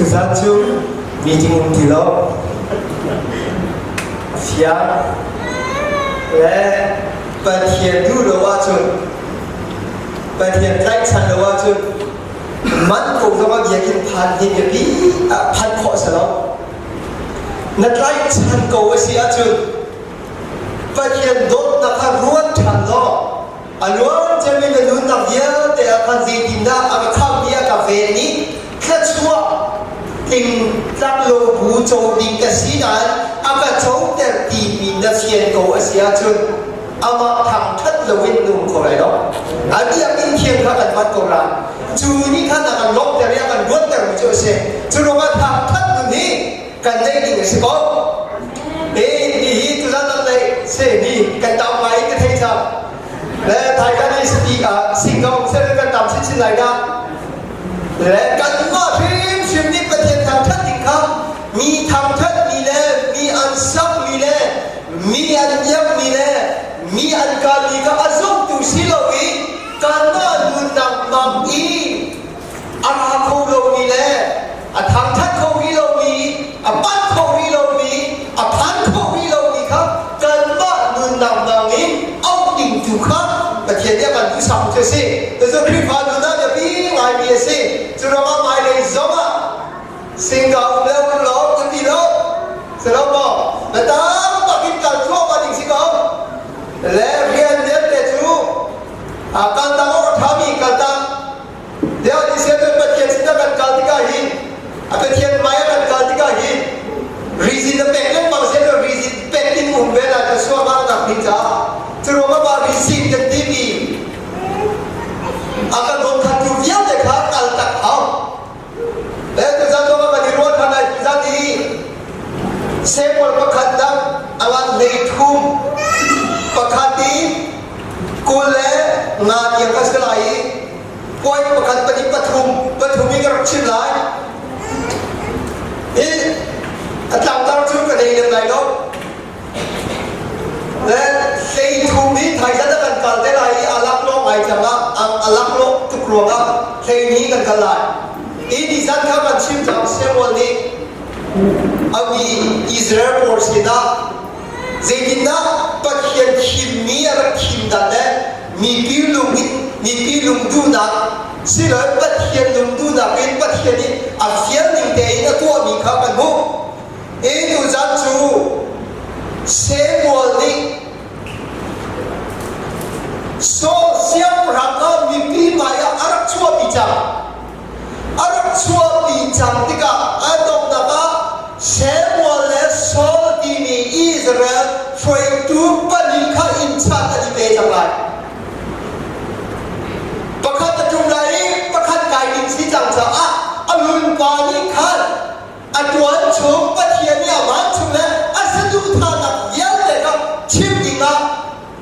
Tuzan cu meeting um ti lo. Fiang le Pathian duh lo ahcun Pathian tlaihchan lo ahcun man ko zong ah biakinn phan hi biapi ah phan khawh si lo. Na tlaihchan ko a si ahcun Pathian dawtnak kha ruat ṭhan law a luan ciami na nunnak vialte ah khan zeitindah a ka khamh i a ka ven i thluachuah tling tlak lo bu co ding ka si nain a ka coter timi na fian ko a si ahcun amah thangṭhat loin nung kho lai lo. A biakinn thiang kha kan vat ko lai. Cu nih khan a kan lawmhter i a kan ruattermi cu a si. Cu ruangah thangṭhat nun hi kan neih ding a si ko. Hi hi tuzan nan neih se hi kan tam ngai ka thei cang. Le thai kan i sati ah singkong sel kan tam chinchin lai dah. Le kanmah hrimhrim nih Pathian thangṭhat ding kha mi thangṭhat mi le mi an sak mi le mi an iap mi le mi an kal mi kha a zumtu si lo i kanmah nunnak mang i a ra kho lomi le a thangṭhat kho rih lomi, a panh kho rih lomi, a phan kho rih lomi kha kanmah nunnak bangin auh ding tu kha Pathian nih a kan duhsak cu a si. Cucu Khrihfa nun ah biapi ngaimi a si. Cu ruangah hmailei zongah singka um le um lo kan ti lo. Si lo maw? Na tam takin kal thluahmah ding si ko. Le rian vialte cu kal tak awk a ṭhami kal tak Tiah ti sian cun Pathian sinah kan kal tikah hin a Pathian hmai ah kan kal tikah hin rizin na pek lengmang sian cun rizin pek in um ve lai kan sual nak ding caah cu ruangah mah rizin kan timi a kan dawnkhantu vialte kha kal tak hau. Le tuzan zong ah kan i ruah ṭhan lai tuzan i Samuel pakhat dang a ngan 13 pakhat i 25 tiang ka si lai i point pakhat pahnih pathum pathum i ka rak chim lai. Hi a tlangtar cu ka nei lem lai lo. Le 13 hi thaizan a kan kal te lai i a laklawh ngai cang ah a laklawh tuk ruangah 12 kan kal lai. Hi nizan kha kan chim cang Samuel nih a mi Israel pawl sinah zeitindah Pathian thimmi a rak thim dan le mipi lung in mipi lungduhnak siloin Pathian lungduhnak in Pathian nih a fial ning tein a tuahmi kha kan hmuh. Hi tuzan cu Samuel nih Saul siangpahrang kha mipi hmaiah a rak chuahpi cang. A rak chuahpi cang tikah a donghnak ah Samuel le Saul timi Israel hruaitu pahnih kha inn chan an i pe cang lai. Pakhat a ṭum lai i pakhat kai ding si cang caah a lunpa nih khan a ṭuan chung Pathian nih a vancung le a saduhthahnak vialte kha chim dingah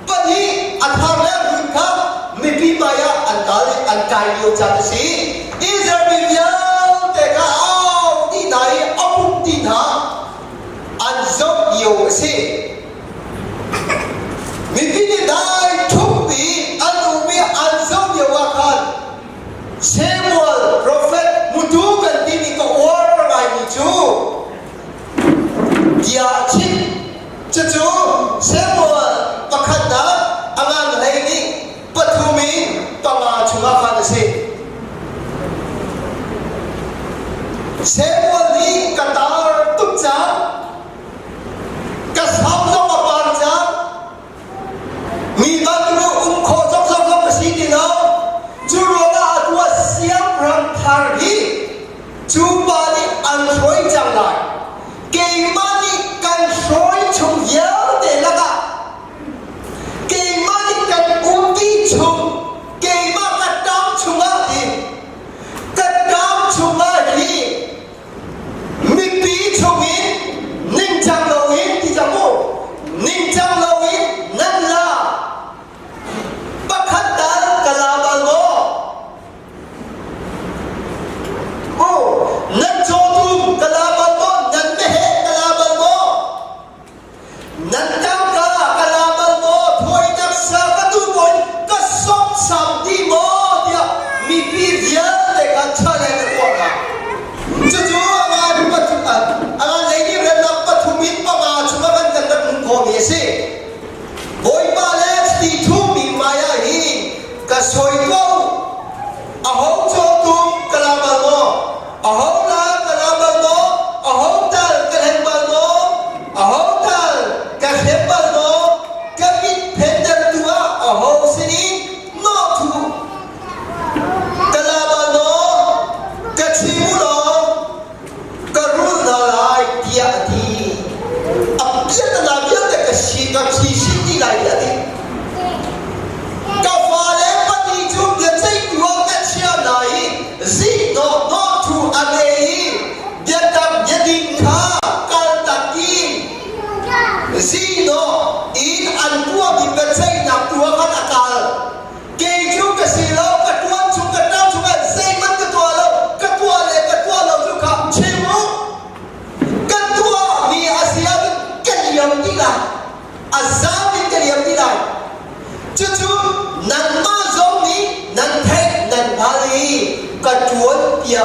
pahnih a thar le a hlun kha mipi hmaiah an kal i an kai lio caan a si. Israel mi vialte kha au dih hna i a pumh dih hna an zoh lio a si. Mipi nih dai ṭhup i an um i an zoh lio ah khan Samuel profet mutu kan timi ka uar ngaimi cu bia a chim. Cucu Samuel pakhatnak a ngan hlei nih pathum in panga chungah khan a si. Samuel nih ka tar tuk cang, ka sam zong a par cang, Mi bantuk um khawh zokzok zong a si ti lo. Cu ruangah atu ah siangpahrang thar hi cu pa nih an hruai cang lai. Keimah nih kan hruai chung vialte lakah keimah nih kan umpi chung keimah ka ṭang chungah hi ka ṭang chungah hi Mipi chungin ningcang loin ti cang u ningcang loin nan la pakhat tal ka la bal maw? Oh, nan cawtum ka la bal maw? Nan meheh ka la bal maw? Nan tangka ka la bal maw? Thawinak sa ka duh maw in ka sawksam dih maw? tiah mipi vialte kha challenge a tuah hna.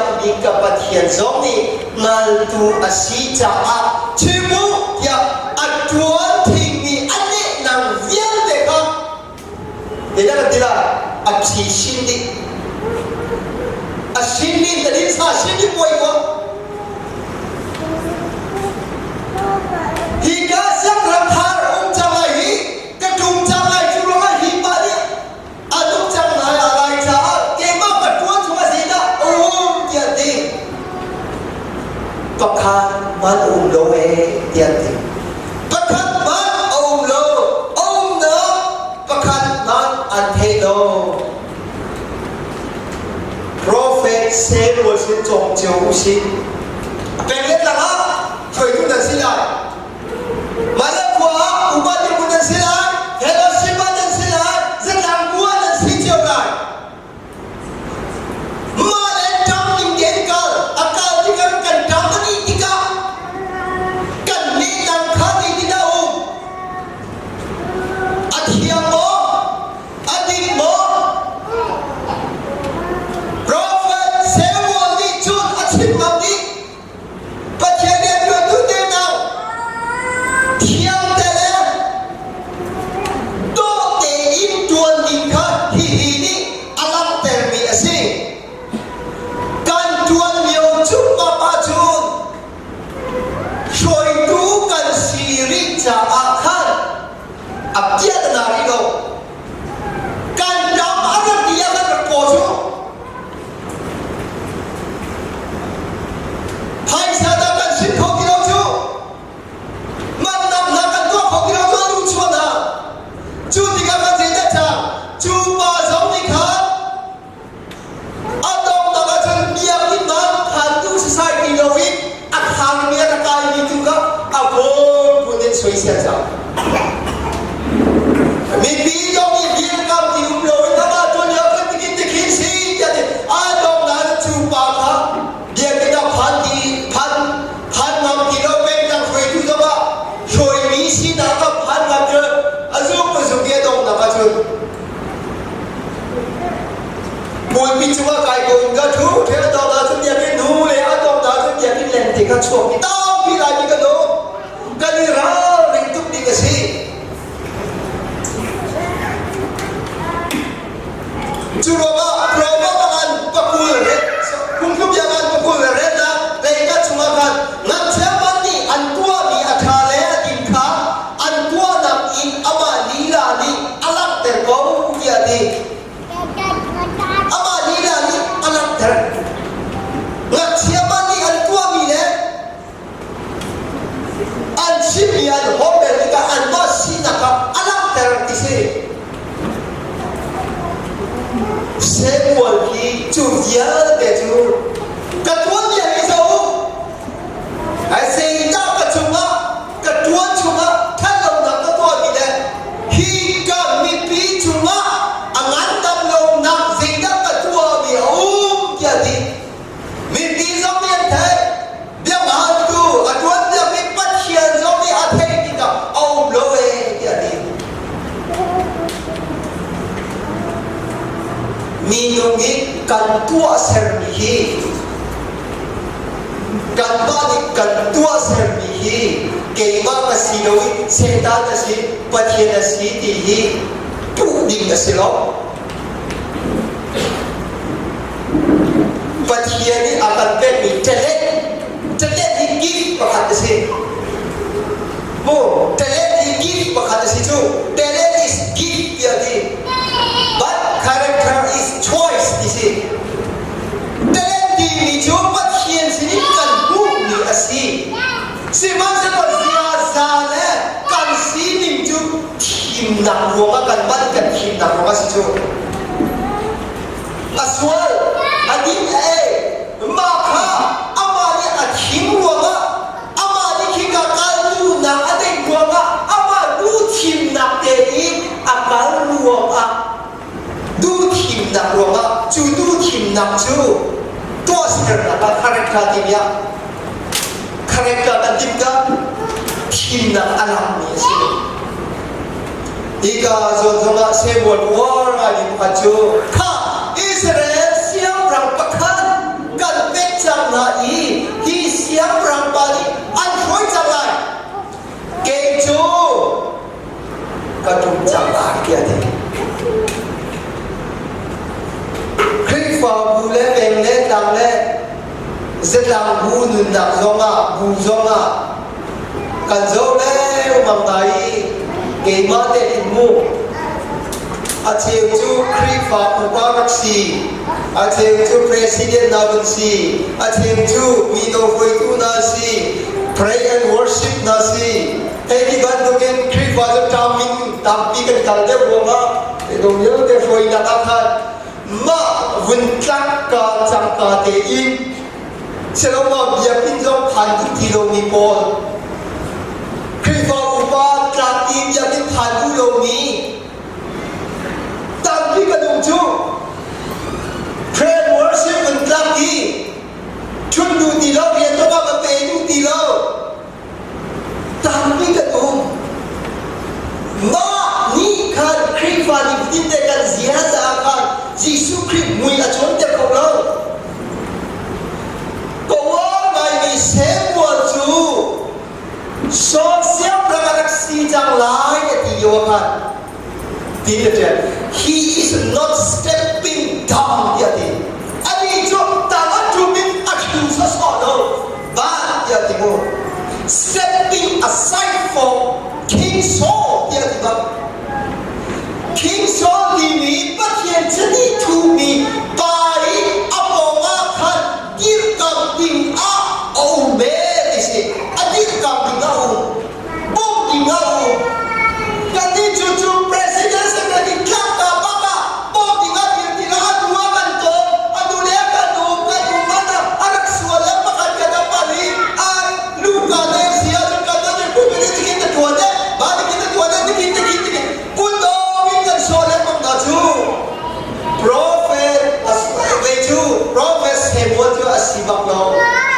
biakmi ka Pathian zong nih hngaltu a si caah chim u tiah a ṭuan thingmi a nehnang vialte kha Zeidah kan ti lai? A ṭhi sin dih. A sin nih tadin sa sin nih puai ko. Hi ka siangram thar um cang lai hi ka ṭum cang lai cu ruangah hi pa nih a tuk cang lai a lai caah keimah ka ṭuan chung a zeidah um tiah ti. Pakhat man a um lo ee tiah ti. Pakhat man a um lo, a umnak pakhat man an thei lo. Profet Samuel sin cawng cio u sih. Peng le tlang ah hruaitu nan si lai. Mah khua ah upa dirhmun nan si lai, fellowship ah nan si lai, zatlang bu ah nan si cio lai. Mah le ṭang ning tein kal, a kal tikah kan ṭang a nih tikah kan nehnang kha zeitindah a um? A thiang maw? A dik maw? Profet Samuel nih cun a chim ngam dih. Pathian nih a ṭuantu tehnak thiang te le dawh tein ṭuan ding kha hihi nih a langhtermi a si. Kan ṭuan lio cungmam ahcun hruaitu kan si rih caah khan a piahna rih lo. Kan ram a rat ti ah kan rak paw cu. Phaisa dah kan sin kho ti lo cu. Mannak hna kan tuah kho ti lo cu a duh chuah hna. Cu tikah kan zeidah cang? Cu pa zong nih khan a donghnak ahcun biakinn ah phantu society lo in a kharmi a rak kaimi tu kha a phunphun in soisel cang. Mipi zong nih dirkam ti um lo in amah tuan lio khan tikin tikhin si tiah ti a donghnak cu pa kha biakinn ah phan ti phan phan ngam ti lo pengtlang hruaitu zong ah hruaimi sinak ah phan ngam ti lo a zung a zung i a donghnak ahcun Mualpi cungah kai ko in ka ṭhu ṭheu a dawt ahcun biakinn nu le a dawt ahcun biakinn lengte kha chuak i tampi laimi kan um. Kan i ralring tuk ding a si. Cu ruangah Proverb ah pakul phungthluk bia ah pakul le retnak leika chungah khan ngakchia hmanh nih an tuahmi a ṭha le a din kha an tuahnak in amah lila nih a langhter ko tiah a ti. Amah lila nih a langhter. Ngakchia hmanh nih an tuahmi le an chimmi an holhter tikah anmah sinak kha a langhter ti si. Samuel hi cu vialte cu ka tuanbia hi zoh u. Ai zeidah ka cungah ka tuan chungah ṭhatlonak ka tuahmi le hi ka mipi cungah a ngandam lonak zeidah ka tuahmi a um tiah a ti. Mipi zong nih an theih. Biaknahantu a ṭuan piakmi Pathian zong nih a theih tikah a um lo ee tiah a ti. Minung nih kan tuahsermi hi kanmah nih kan tuahsermi hi keimah ka si lo i Satan a si, Pathian a si ti hi puh ding a si lo. Pathian nih a kan pekmi talent talent hi gift pakhat a si. Mu talent hi gift pakhat a si cu. Talent is gift tiah ti. But character is choice ti si. Talent timi cu Pathian sinin kan hmuhmi a si. Sihmanhsehlaw ziaza le kan sining cu thimnak ruangah kan mah nih kan thimnak ruangah si cu. A sual, a din a ei, mah kha amah nih a thim ruangah amah nih khika kal duhnak a neih ruangah amah duh thimnak te i a kal ruangah duh thimnak ruangah cu duh thimnak cu tuahsernak ah character timi ah character kan timh ka thimnak a langmi a si. Hika zawn zongah Samuel uar ngaimi pakhat cu kha Israel siangpahrang pakhat kan pek. Zatlang bu nunnak zongah, bu zongah kan zoh lengmang hna i keimah tein mu a cheu cu Khrihfa upa rak si, a cheu cu president na vun si, a cheu cu mino hruaitu na si, pray and worship na si. Hei ti bantukin Khrihfa cu ṭaming tampi kan kal deuh ruangah minung vialte hruainak ah khan mah vun tlak ka cangka tein Seloma biakinn zong phan duh ti lomi pawl Khrihfa upa tlak i biakinn phan duh lomi tampi kan um cu. Prayer and worship vun tlak i ṭhut duh ti lo, rian zong ah va pe duh ti lo tampi kan um. Mah nih khan Khrihfa nifatin te kan ziaza ah khan Jesuh Khrih mui a cawnter kho lo. Ka uar ngaimi Samuel cu Saul siangpahrang a rak si cang lai a ti lio ah khan ti a ṭial. He is not stepping down tiah a ti. Anih cu tang a ṭum in a ṭhu sawsawh lo. But tiah a ti mu. Stepping aside for King Saul tiah a ti bak. King Saul timi Pathian chiti thuhmi pa i a pawng ah khan dirkamh ding ah a um ve ti si. A dirkamh ding ah a um. Bawmh ding ah a um. Kannih cu cu president secretary tlangta bak ah bawmh ding ah dir ti lo a nu ah kan tawn a nu le kan um kan um man ah a rak sual le pakhat kan a pal i a luka te si ahcun kan nan pu ni tikin ta tuan de ba tikin ta tuan de tikin tikin tikin kutdong in kan sual lengmang hna cu prophet a ve cu prophet Samuel cu a si bak lo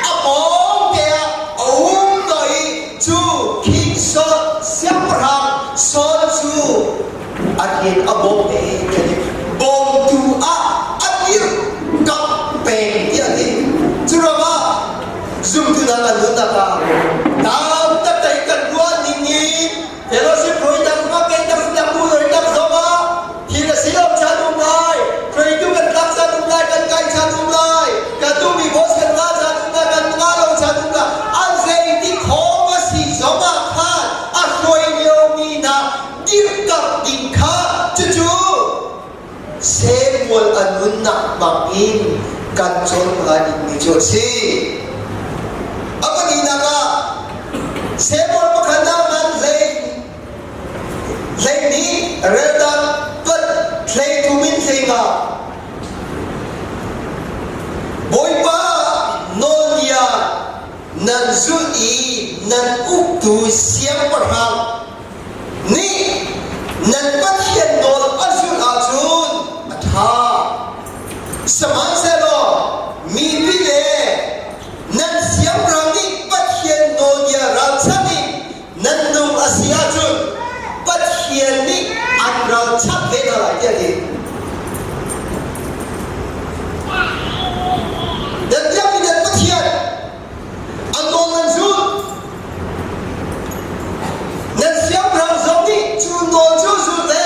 a pawng te ah a um lo i cu King Saul siangpahrang Saul cu a rian a bawm te bawmtu ah a dir kap peng tiah a ti cu ruangah zumtu hna kan nunnak ah tam taktak kan ruah ning in fellowship hruainak zongah pengtak sinak bu hruainak zongah thil a si lo caan um lai hruaitu kan tlak caan um lai kan kai caan um lai kan duhmi boss kan ngah caan um lai kan ngah lo caan um lai an zeiti khawm a si zongah khan a hruai liomi hna dirkamh ding kha cucu Samuel a nunnak bang in kan cawn lai dingmi cu a si. A pahnihnak ah Samuel pakhatnak ngan hlei hleihnih relnak pat hleithum in hleinga Bawipa nawlbia nan zulh i nan uktu siangpahrang nih nan Pathian nawl a zulh ahcun a ṭha. Sihmanhsehlaw mipi le nan siangpahrang nih Pathian nawlbia ralchanh in nan nung a si ahcun Pathian nih an ralchanh ve hna lai tiah a ti. Nan biakmi nan Pathian a nawl nan zulh. Nan siangpahrang zong nih cu nawl cu zul ve.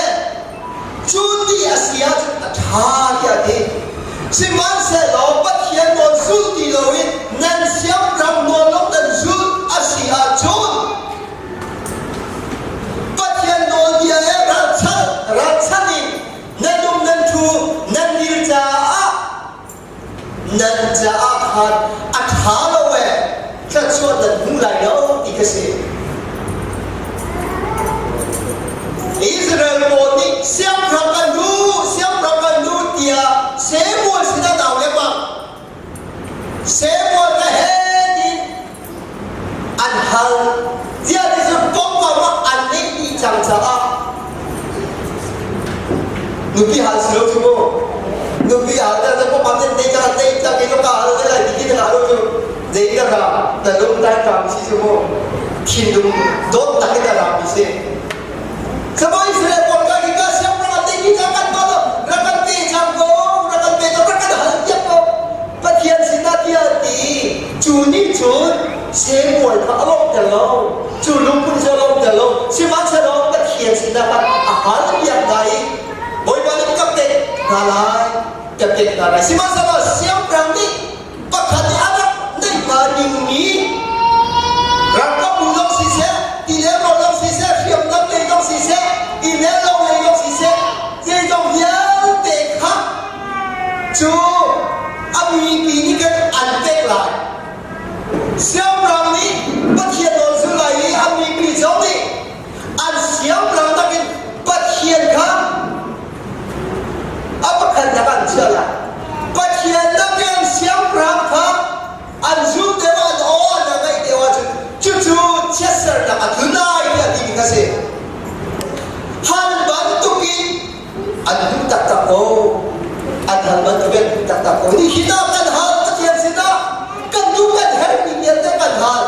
Cu ti a si ahcun a ṭha tiah a ti. Sihmanhsehlaw Pathian nawl zul ti loin nan siangpahrang nawl lawng nan zulh a si ahcun Pathian nawlbia le ralchanh ralchanh in nan um nan ṭhu nan dir caah nan caah khan a ṭha lo ee thluachuah nan hmu lai lo ti kha si. Israel pawl nih siangpahrang kan duh, siangpahrang kan duh tiah Samuel sinah nau lengmang. Samuel ka he tiin an hal. Ziah ti cu kongkau ah an neih dih cang caah nupi hal si lo cu mu. Nupi hal ta cu pam nih nei cang nei cang i ka hal te lai ti ti hal cu zei ka ra na lung dai kam si cu mu. Thinlung dawtnak in a ra mi si. Samawi Israel pawl ka hi ka siangpahrang an neih dih cang kan ko rak kan pe cang ko rak kan pe ko rak kan hal piak ko Pathian sinah tiah a ti. Cu nih cun Samuel kha a lawmhter lo. Cu lungput cu a lawmhter lo. Sihmanhsehlaw Pathian sinah khan a hal piak hna i Bawipa nih ka pek hna lai, ka pek hna lai. Sihmanhsehlaw siangpahrang nih pakhat nih a rak. Siangpahrang nih Pathian nawl zul lai i an mipi zong nih an siangpahrang nakin Pathian kha a pakhatnak an chiah lai. Pathian nakin siangpahrang kha an zul deuh an aw an ngaih deuh ahcun cucu chiatsernak a tlun lai tiah timi kha si. Hal bantukin an hmuh taktak ko. An hal bantukin an hmuh taktak ko. Nihin ah kan hal Pathian sinah kan duh kan herhmi vialte kan hal.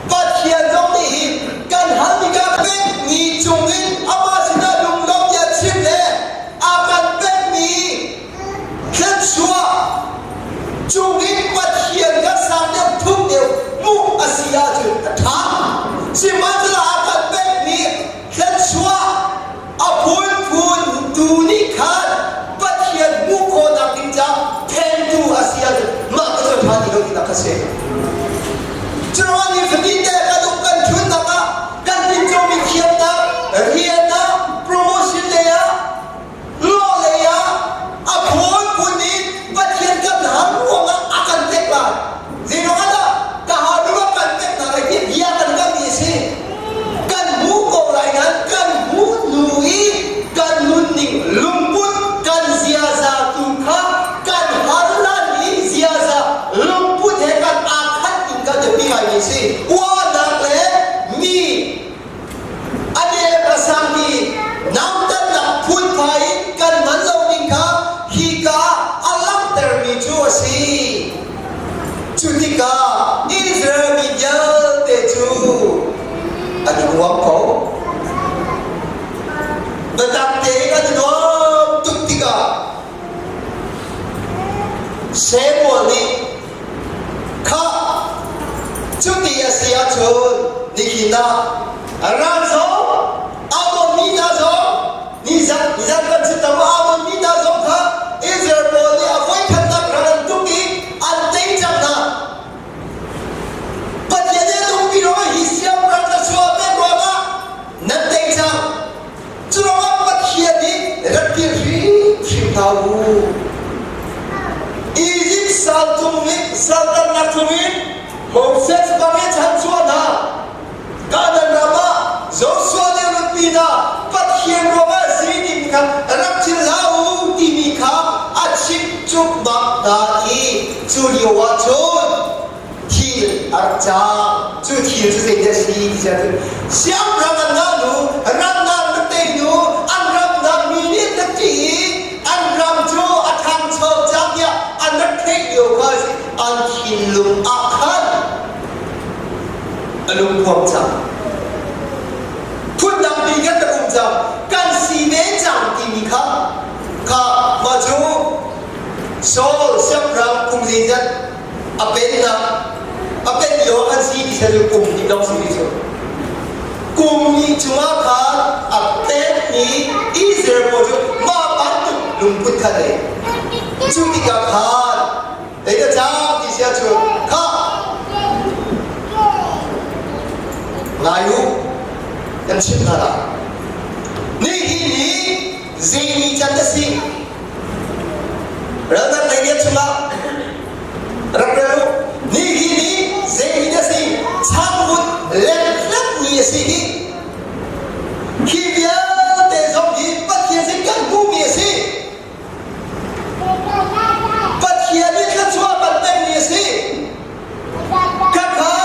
Pathian zong nih hin kan halmi kan pekmi cungin amah sinah lunglawm tiah chim le a kan pekmi thluachuah cungin Pathian kan sang deuh thuk deuh hmuh a si ahcun a ṭha. Sihmanhsehlaw a kan pekmi thluachuah a phunphun tu nih khan Pathian hmuh khawhnak ding caah phentu a si ahcun mah ka cu ṭha ti lo tinak a si. Curuang ni fatinte kan um kan ṭhutnak ah kan tincomi thiamnak, rian ah, promotion lei ah, law lei ah a phunphun in Pathian kan har ruangah a kan pek lai. Zeiruang ah dah ka har ruang kan pek hna lai ti bia kan kammi a si. Kan hmu ko lai nain kan hmuh hnu i kan nunning lungput kan ziaza tu kha kan har lan i ziaza lungput he kan aa khat ning kan biapi ngaimi a si. Uahnak le mi a nem a sangmi nautatnak phunphai in kan hman lo ning kha hika a langhtermi cu a si. Cu tikah Israel mi vialte cu an i nuam ko. Biatak tein an i nuam tuk tikah Samuel nih Khah, cuti a si ahcun nihin ah ral zong Ammon mi hna zong nizan nizan kan si tam Ammon mi hna zong kha Israel pawl nih a voikhatnak ral an tuk i an tei cang hna. Pathian nih a lungpi ruangah hi siangpahrang ka chuah pek ruangah nan tei cang. Cu ruangah Pathian nih rak dir hrimhrim hna u. Izipt sal cung in saltannak chungin Moses bangin chanchuah hna. Kanaan ram ah Joshua nih rutpi hna Pathian ruangah sining kha rak thil hlah u timi kha a chimh cukmak hna i cu lio ah cun thil a rak cang. Cu thil cu zeidah a si ti cun siangpahrang an ngah nu, ramnak na tei nu, an ramnak mi nih an rak ṭih i an ram cu a ṭhangcho cang tiah an rak theih lio kha a si. An thinlung ah khan a lungphuam cang. Phundang mi kan rak um cang. Kan si ve cang timi kha kha mah cu Saul siangpahrang kum zeizat a pennak a pen lio an si ti cu kum hnih lawng si cu kum hnih chungah khan a pekmi Israel pawl cu mah bantuk lungput kha nei cu tikah khan ei cang ti sia cu kha ngai u kan chimh hna la nihin ni zei ni can a si Raldan lei chungah rak rel u. Ni hi ni zei ni a si changvut lenhlep ni a si hi. Hi vialte zong hi Pathian sin kan hmuhmi a si. Pathian nih thluachuah kan pekmi a si. Khakha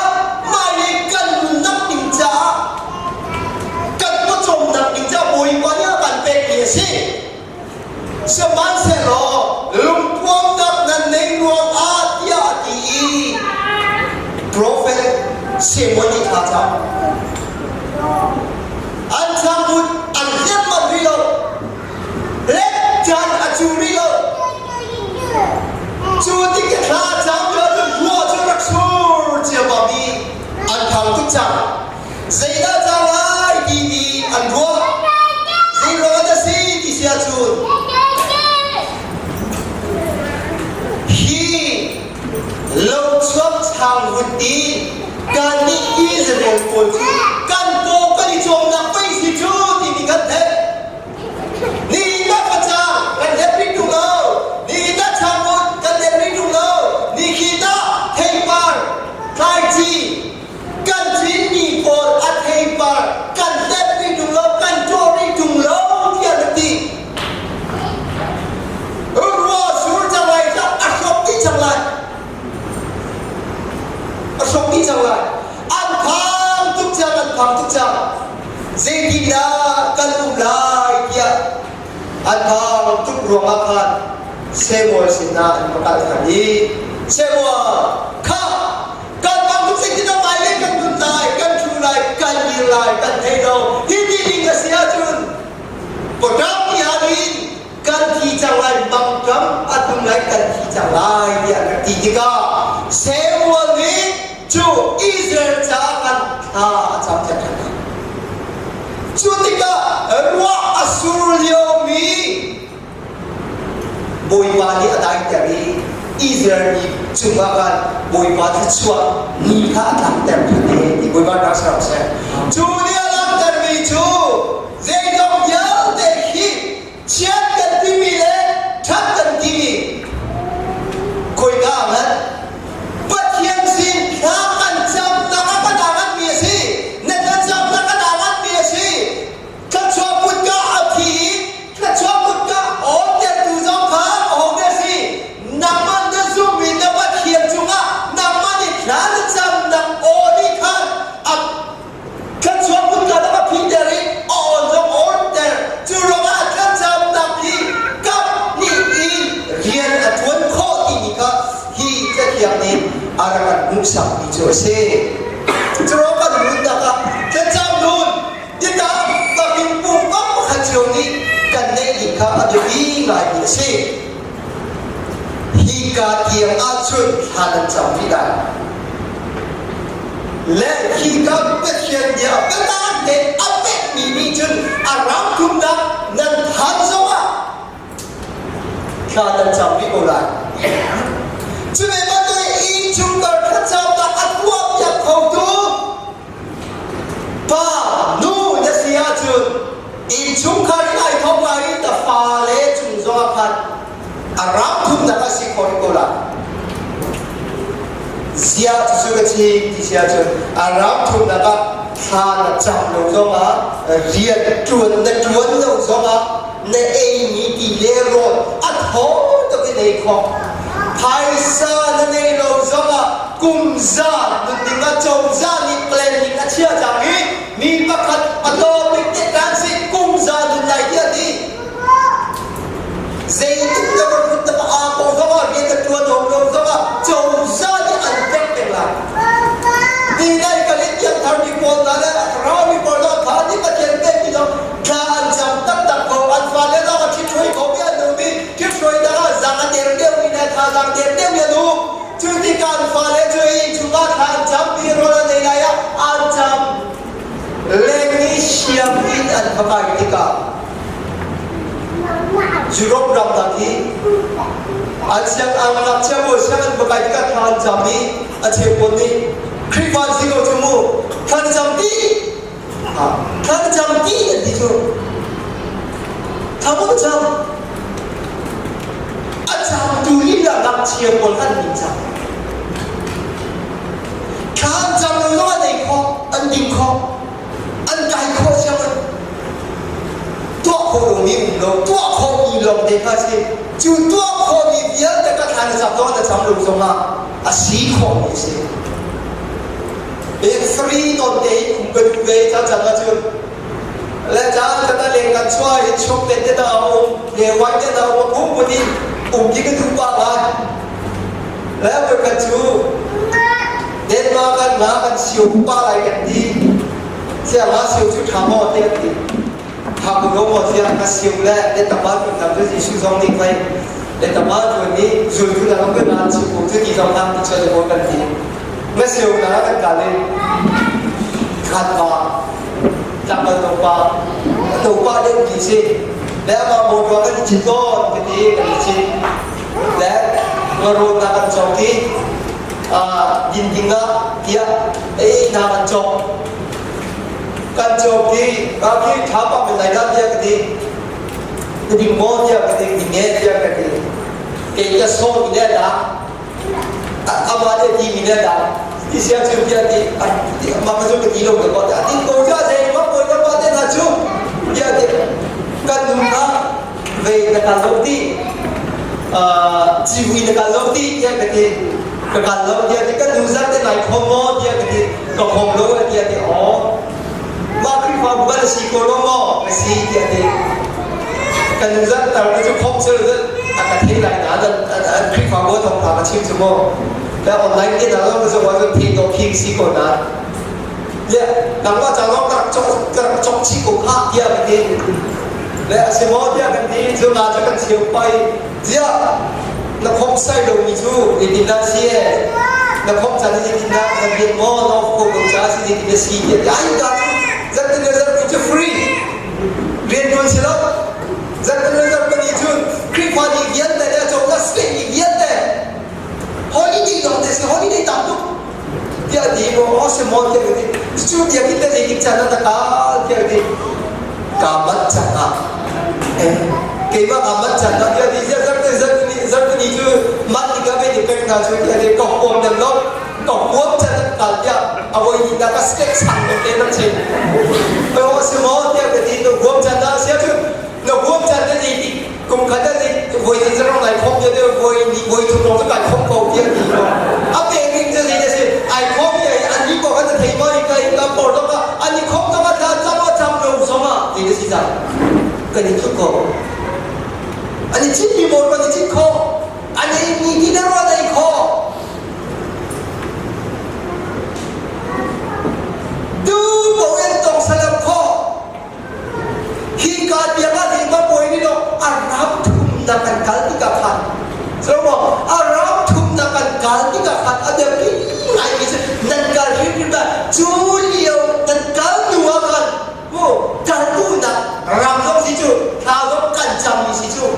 hmailei kan nunnak ding caah kan pawcawmnak ding caah Bawipa nih a kan pekmi a si. Sihmanhsehlaw lungpuamnak nan nei ruangah tiah a ti i profet Samuel nih thla cam. An changvut an hliap manh rih lo. Let caan a cu rih lo. Cu tik i thla cam lio cun ruah cu rak sur ciammam i an thang tuk cang. Zeidah cang lai timi an ruah. Zeiruang ah si ti si ahcun hi lochuak changvut i kannih Israel pawl cu kan paw kan i cawmnak pei si cu timi kan theih. Nihin ah facang kan lep rih ṭung lo. Nihin ah changvut kan lep rih ṭung lo. Nikhin ah theipar thlaici. dih cang lai. An phang tuk cang, an phang tuk cang. Zeitindah kan um lai tiah an phang tuk ruangah khan Samuel sinah an va kal ṭhan i Samuel, kha kan bang tuk zeitindah hmailei kan nun lai, kan ṭhu lai, kan dir lai, kan thei lo. Hi ti ning a si ahcun pawṭam ti hal in kan thi cang lai, mangṭam a tlung lai, kan thi cang lai tiah an rak ti tikah Samuel nih cu Israel caah khan thla a campiak ṭhan hna. Cu tikah ruah a sur liomi Bawipa nih a daiter i Israel mi cungah khan Bawipa thluachuah ni kha a tlakter ṭhan e ti Bawipa rak ser seh. Cu ni a langhtermi cu zeizong vialte hi chiat kan timi le ṭhat kan timi khoika ah hmanh Pathian sin thla kan camnak a kan angatmi a si. Na thlacamnak a angatmi a si. Thluachuah kutka a thi i thluachuah kutka awntertu zong kha ahodah a si? Nangmah na zummi na Pathian cungah nangmah nih thla na camnak aw nih khan a thluachuah kutka na va phiter i a awn zong a awnter. Cu ruangah thlacamnak hi kap hnih in rian a ṭuan khawh timi kha hi Cathiang nih a rak kan hmuhsakmi cu a si. Cu ruang kan nunnak ah thlacam nun Tikah bakin pumpak pakhat cio nih kan neih ding kha a biapi ngaimi a si. Hika tiang ahcun thla nan cam rih lai. Le hika Pathian bia biatak tein a pekmi nih cun a ram thumnak nan phan zongah thla nan cam rih ko lai. Cu ve bantuk in innchungkhar thlacamnak a tuahpiak khotu Pa, nu na si ahcun innchungkhar in ai thawk lai i na fale cung zongah khan a ram thumnak a si khawh rih ko lai. Ziah cucu ka chim ti si ahcun a ram thumnak ah thla na cam lo zongah rian ṭuan na ṭuan lo zongah na eimi ti le rawl a thaw tuk in ei khawh. Phaisa na neih lo zongah kum za nunning ah cozah nih planning a chiah cang i mi pakhat a topic te kan si kum za nun lai tiah ti. Zeitik na va rut na va aa ko zongah rian na ṭuan hom lo zongah cozah nih an pek peng lai. Ni nai ka lit piangthar mi pawl hna le a thlarau mi pawl hna kha ni Pathian pekmi zong thla an cam taktak ko an fale zong a ṭhithruai ko mi an um i ṭhithruai dangah zang a der deuhmi le thazaang der deuhmi an um cu tikah an fale cu innchung ah thla an cam mi rawl an ei lai ah an cam leng i sianginn an va kai tikah Europe ram dang hi an siang an ngakchia pawl sianginn va kai tikah thla an cam i a cheu pawl nih Khrihfa an si ko cu mu thla na cam ti Thla na cam ti an ti cu. Thla maw na cam? A camtu lila ngakchia pawl an ning cang. Thla an cam lo zong an ei khawh, an ding khawh, an kai khawh sianginn. Tuah khawh lomi um lo, tuah khawhmi lawng te kha si. Cu tuah khawhmi vialte ka thla na cam zong na cam lo zongah a si khawhmi a si. Free tawn te in um ka duh ve ca cang ahcun le caan ka ta leng kan chuah i chok te te ta um le wai te ta um phung pun in um ti ka duh pa lai le voi khat cu Denmark kan nga kan sio pa lai kan ti sia nga sio cu tha maw te kan ti tha ku lo maw sia ka sio le le tama tu nam cu Jesuh zong nih pei le tama tu nih zultu na kan nan chim ko cu ti zong hang ti choi le kan ti Na sio na kan kal i khat pa tlangval no pa to pa deuh ti si le amah motor kan i cit tawn ka ti kan i cit le ngarawt na kan cawk i din ding ah tiah ei na kan cawk kan cawk i ka khi tha pa men lai dah tiah ka ti ka ding maw tiah ka ti ding e tiah ka ti kei ka sawm mi le dah amah nih a timi nih a dang ti sia cu tiah ti mah ka cu ka ti lo ka ko a tin ko cu a zei ma pawi ka pa te hna cu tiah ti kan nu kha vei na kal lo ti civui na kal lo ti tiah ka ti ka kal lo tiah ti kan nu zat te nai kho maw tiah. tiah ti. Kan zarhtar na cu khom sel a ka thei lai na an Khrihfabu thawngtha ka chim cu mu. Ka online te na lawng ka zoh ahcun thei to phing si ko na. Le nangmah ca lawng ka rak cok ka rak cok chih ko khah tiah ka ti. Le a si maw tiah kan ti cu nga cu kan cheu pai. Ziah na khom sai lomi cu zeitindah si ee? Na khom caan hi zeitindah na rian maw na off ko ko caah si zeitin na si tiah ti ai ka cu zarhtin le zarhpi cu free rian tuan si lo zarhtin le zarhpini cun Khrihfa ni vialte le cozah state ni vialte holiday lawng te si holiday tam tuk tiah ti maw aw si maw tiah ka ti cu biakinn te zeitik caan ah na kal tiah ka ti kaa manh cang ah keimah kaa manh cang ah tiah ti zarhte zarhte zarhte cu manh tikah ve ti pek hna cu tiah ti ka huam dem lo ka huam caan ah kal tiah a voi hnih nak ka step sang deuh te rak chim aw si maw tiah ka ti na huam caan ah sia cu na huam caan te zeitik kum khat ah voi zan zarong lai khom te voi ni voi thum rong cu kai khom ko tiah ti ko a pe ning cu zei si ai khom ti ai an ni ko kan thei mo i kai ka por dok an ni khom dok a cam a cam lo zong ah zei si cang kan i tluk ko an i chin mi bor kan i chin kho an i ni ti na ro dai kho du bo en tong salam kho Hi ka tiang ah hi bawi nih a ram thumnak kan kal tikah khan so a ram thumnak kan kal tikah khan a biapi ngaimi cu nan kal hrimhrim lai cu lio nan kal hnu ah khan mu kal duhnak ram zong si cu thla zong kan cammi si cu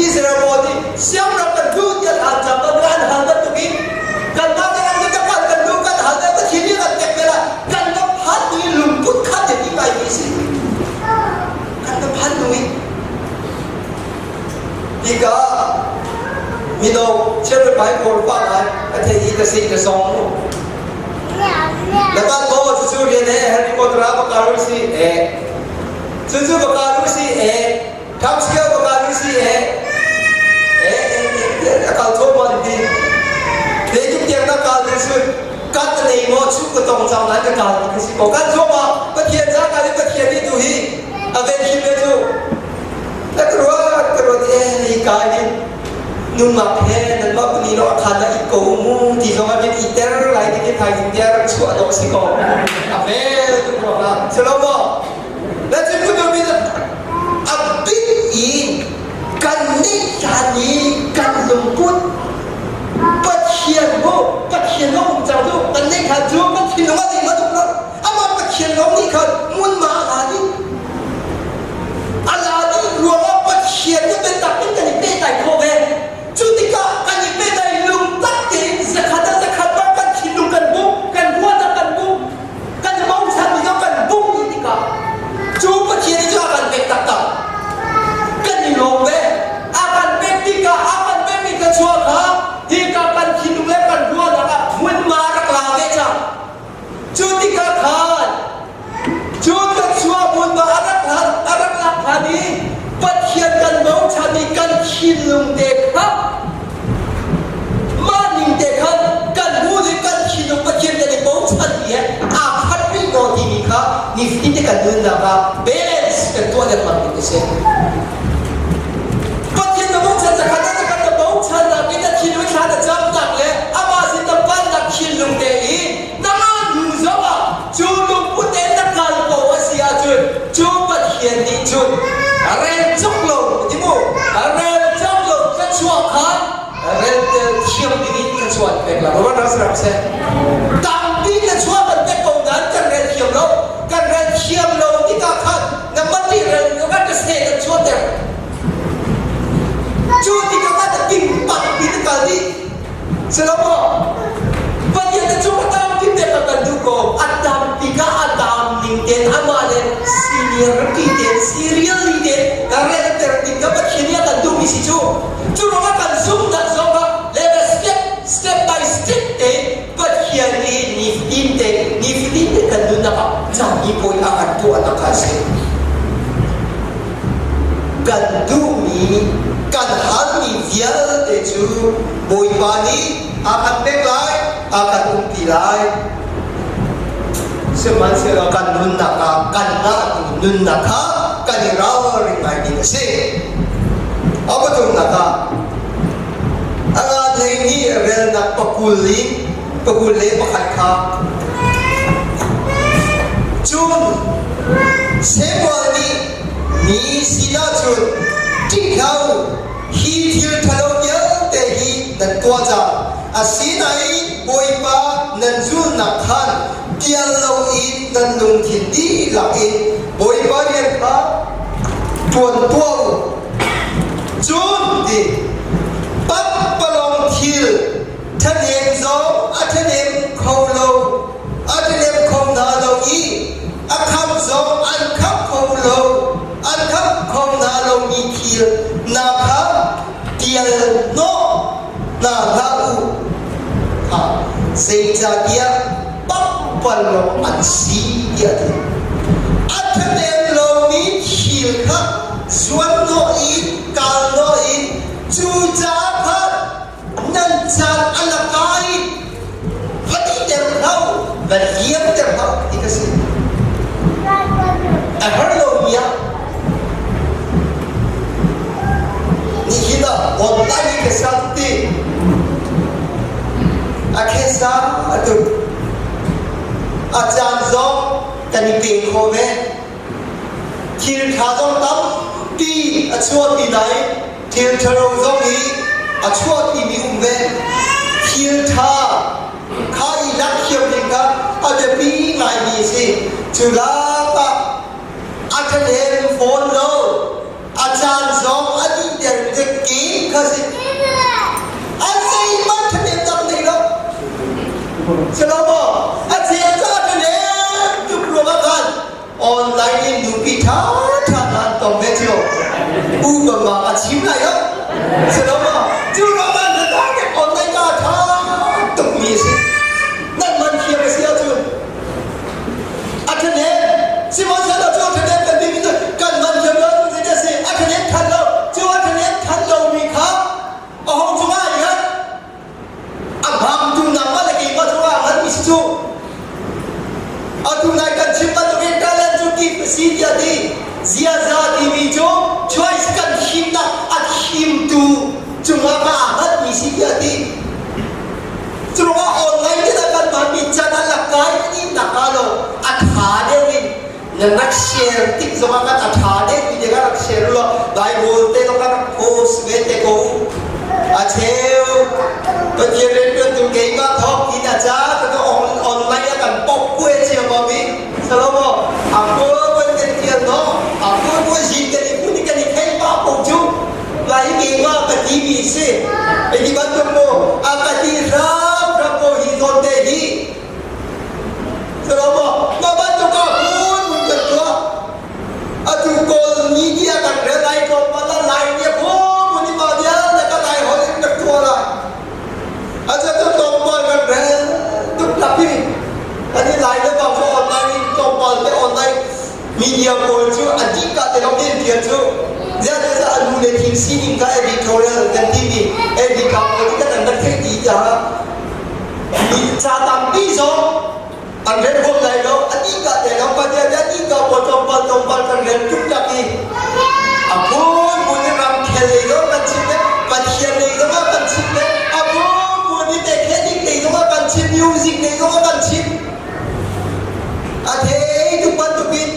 Israel pawl nih siangram kan duh tiah thla cam kan hal bantukin kanmah kan ram kan kal kan duh kan hal Pathian nih kan pek ve lai kan va phan i lungput kha biapi ngaimi a si. Kan va phan nu i hika mino children Bible pa ngai a thei i ka si ka song mu. Na kan maw cucu rian he Harry Potter ah bakaru si eh cucu bakaru si eh Kamskia bakaru si eh eh eh a kal tho man ti Leituk tiang na kal ding sun kan na nei maw chu ka tong cang nan ka kal ti si ko kan zo ma Pathian ca ka ni Pathian nih tu hi a ven him le cu ka ruat ka ruat e hi ka hin nungak he nan mah puni lo akhan na ik ko mu ti zong ah bin i ter lai ti ke thai jing ter chuah dawh si ko a vel tu ko la selo mo na chim ku tu mi a big in kan nih hlan i kan lungput Pathian bu Pathian lawng um cang cu kan nih khan cu kan thinlung ah zeihmanh um lo amah Pathian lawng nih khan hmunhma a la dih a la dih ruangah Pathian nih biatak in kan i pehtlai khawh ve cu tikah kan i pehtlai lungtak tein zakhat ah zakhat bak kan thinlung kan buk kan ruahnak kan buk kan i bochanmi zong kan buk dih tikah cu Pathian nih cu a kan pek taktak kan i lawm ve a kan pek tikah a kan pekmi thluachuah kha hika kan thinlung le kan ruahnak ah hmunhma rak la ve cang cu tikah khan cu thluachuah hmunhma a rak la a rak lak hlan i Pathian kan bochan i kan thinlung te kha Mah ning te khan kan hnu le kan thinlung Pathian kan i bochan mi he aa khat rih maw timi kha nifatin te kan nunnak ah balance kan tuah lengmang ding a si. Pathian na bochan zakhat ah zakhat na bochannak in na thinlung thla na camnak le amah sin na pannak thinlung te i nangmah hnu zong ah cu lungput in na kal ko a si ahcun cu Pathian nih cun rel cawk lo ti mu rel cawk lo thluachuah kha rel tel thiam ding in thluachuah an pek la Bawipa ram ram seh tampi thluachuah kan pek ko nain kan rel thiam lo kan rel thiam lo tikah khan na mati rel kan ka se kan chuahter cu tikah khan na ping pak ti na kal dih Silo Pathian te cu a tampi te ka kan duh ko. A tampi ka a tam ning ten amah le seniority ten serially ten ka relter ding ka Pathian nih a kan duhmi si cu. Cu ruangah kan zumhnak zong ah level step step by step te Pathian nih nifatin te nifatin te kan nunnak ah cangmi pawl a kan tuahnak kha a si. Kan duhmi kan halmi vialte cu Bawipa nih a kan pek lai, a kan umpi lai. Sihmanhsehlaw kan nunnak ah kanmah nunnak kha kan. kan i ralring ngai ding a si. A pathumnak ah a hlei nih relnak pakul in pakul le pakhat kha cun Samuel nih mi sinah cun ṭih hlah u, hi thil ṭhalo vialte hi nan tuah cang. Asinain Bawipa nan zulnak khan pial loin nan lungthin dihlak in Bawipa rian kha ṭuan tuah u. Cun ti pakpalawng thil ṭhahnem zong a ṭhahnem kho lo, a ṭhahnem kho hna lo i a khamh zong an khamh kho lo, an khamh kho hna lomi thil hna kha pial hnawh hna hlah u. Ha, zeicahtiah pakpalawng an si tiah a ti. A ṭhahnem lomi thil kha zuanhnawh in kalhnawh in cucaah khan nan caan a laka in va titer hlah u, va liamter hlah u ti ka si. A har lomi ah nihin ah online in ka sa ti a khesa atu a caan zong kan i pe kho ve. Thil ṭha zong tampi a chuahpi nain thil ṭhalo zong hi a chuahpimi um ve. Thil ṭha kha i lak thiam ding kha a biapi ngaimi a si. Cu lak ah a ṭhahnem fawn lo. A caan zong a dihter ki kha si. An zeihmanh ṭhahnem tak nei lo. Silo maw? A chel ca ṭhahnem tuk ruangah khan online in nupi ṭha ṭha hna an tong ve cio. Upama a chim lai lo. Silo maw? Cu ruangah na direct online ka ṭha tukmi a si. Nan man thiam a si ahcun a ṭhahnem sihmanhsehlaw cu a ṭhahnem kan timi cu kan man thiam lo ahcun zeidah a si a ṭhahnem than lo cu a ṭhahnem than lomi kha a hong cungah hin a hmangtu nangmah le keimah cungah a nganmi si cu atu nai kan chim bantukin talent cu gift a si tiah ti ziaza timi cu choice kan thimnak a thimtu cungah ka aa hngatmi si tiah ti cu ruangah online te kan hmanmi can a lakai ni nak ah lo a tha deuh in na rak share tik zongah kan a ṭha deuhmi te kha rak share u law Bible te zong kha rak post ve te ko u. A cheu Pathian rianṭuantu keimah thawk in a ca ka online ah kan pop kue cio ko mi Salomo a kuan kan tial no a kuan zin kan i phun kan i thei pa ko cu lai keimah ka ti mi si ti bantuk mu a ka ti ram ram ko hi zawn te hi Mah bantuk ah phun mun kan tuah. Atu Kawl media kan rel lai tlawmpal ah Lai nih phun mun i mah vialte ka Lai holh in kan tuah lai. Atu tlawmpal kan rel tuk lak hi. Kan i Lai le bang cu online in tlawmpal te online media pawl cu a dih ka te lawng in tial cu ziah a nu le thil sining kha editorial kan timi editor pawl nih kan rak theih dih caah ca tampi zong an rel huam lai lo a dih ka te lo pa dia a dih ka pawl tlawmpal tlawmpal kan rel tuk tak i a phun phun in ramkhel lei zong kan chim le pathian lei zong ah kan chim le a phun phun in mechanic lei zong ah kan chim music lei zong ah kan chim a thei tuk bantukin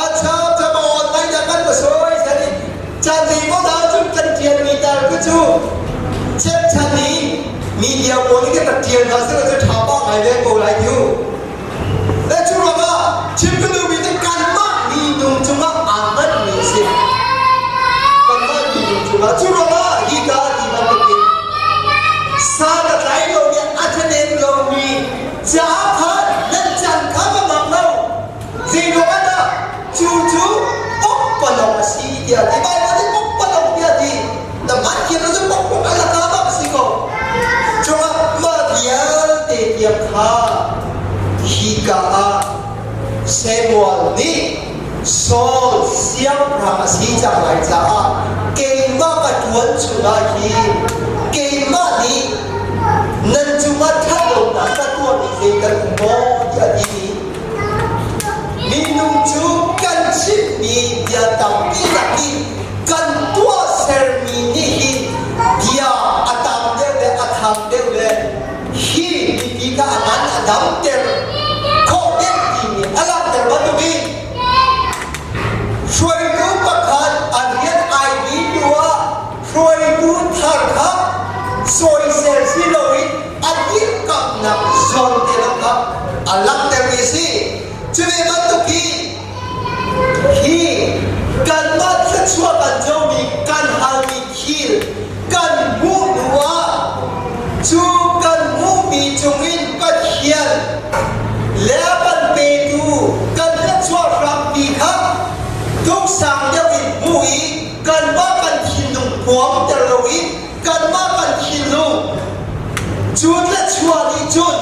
a chap chap a online ah kan va sawi sani chan zei maw dah cun kan ṭialmi tal ku cu chepchan i media pawl nih kan rak ṭial hna seh cu ṭha pah ngai ve ko lai tiu le cu ruangah chim ka duhmi cu kanmah minung cungah aa hngatmi a si kanmah minung cungah cu ruangah hika ti bantukin san a tlai lomi a ṭhahnem lomi ca kha nan can kha ka mak lo Zeiruang ah dah cu cu pokpalong a si tiah ti Baibal nih pokpalong tiah ti na mah thiam cu pokpok a laka bak a si ko cungah mah vialte tiang kha hika ah Samuel nih Saul siangpahrang a si cang lai caah keimah ka ṭuan chungah hi keimah nih nan cungah ṭhatlonak ka tuahmi zei kan um maw tiah a ti. Minung cu kan chimmi bia mipi kha a ngan a damter khawh deuh timi a langhter bantukin hruaitu pakhat a rian ai dih hnu ah hruaitu thar kha sawisel si loin a dirkamhnak zawn te lawng kha a langhtermi a si. Cu ve bantukin hi kanmah thluachuah kan comi kan halmi thil kan hmuh hnu ah cu kan hmuhmi cungin Pathian le a kan petu kan thluachuah hrampi kha tlungsang deuh in hmuh i kanmah kan thinlung puamter loin kanmah kan thinlung cu thluachuah nih cun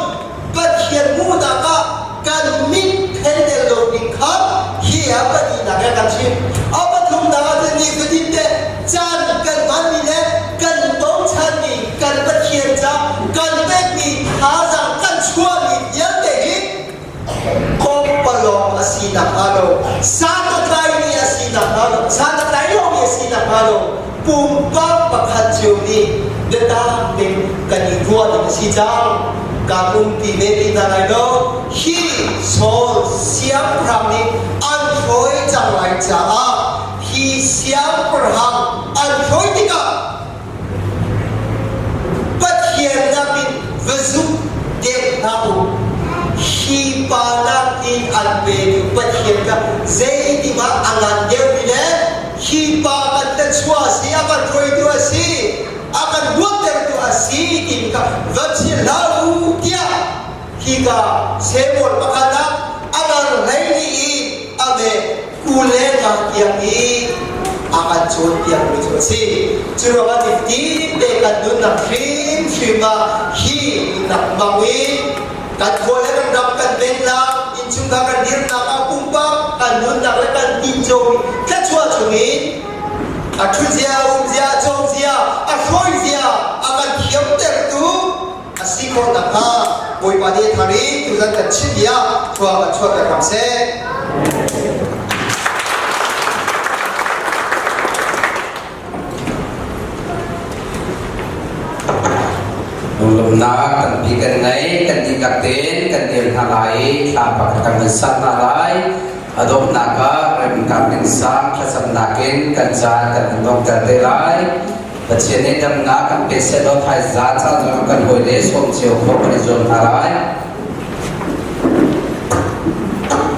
Pathian hmuhnak ah kan mit phendel lo ding kha hi a pahnihnak he kan chim. A pathumnak ah cun nifatin te caan kan hmanmi le kan bochanmi kan Pathian ca kan pekmi thazaang kan chuahmi vialte hi kawmpalawng a si nakhnga lo, san a tlaimi a si nakhnga lo, san a tlai lomi a si nakhnga lo, pumpak pakhat cio nih biatak tein kan i ruah ding a si cang. Kaa umpi ve ti hna lai lo. Hi Saul siangpahrang nih an hruai cang lai caah hi siangpahrang an hruai tikah Pathian nakin va zumh deuh hlah u. Hi pa nakin an petu Pathian kha zeitikah a ngan deuhmi le hi pa kan thluachuah a si, a kan hruaitu a si, a kan huattertu a si timi kha va chim hlah u tiah hika Samuel pakhat ah a ngan hlei i a ve 25 tiang i a kan cawnpiakmi cu a si. Cu ruangah nifatin te kan nunnak hrimhrim ah hi nunnak hmang in kan khua le kan ram kan vennak, innchungkhar kan dirnak ah pumpak kan nunnak le kan tincomi thluachuah chungin a ṭhutzia, a umzia, a cawmzia, a hruaizia a kan thiamtertu a si khawh nakhnga Bawipa nih thar in tuzan kan chim bia thua kan chuahter hram seh. Lunglawmhnak tampi kan ngei, kan dihlak tein kan dir hna lai i thla pakhat kan van sak hna lai. A donghnak ah remnak innsang thlacamnak in kan caan kan van donghter te lai. Pathian nih damnak kan pe sehlaw thaizaa caan zong kan hawile sawm cio khawh kan i zuam hna lai.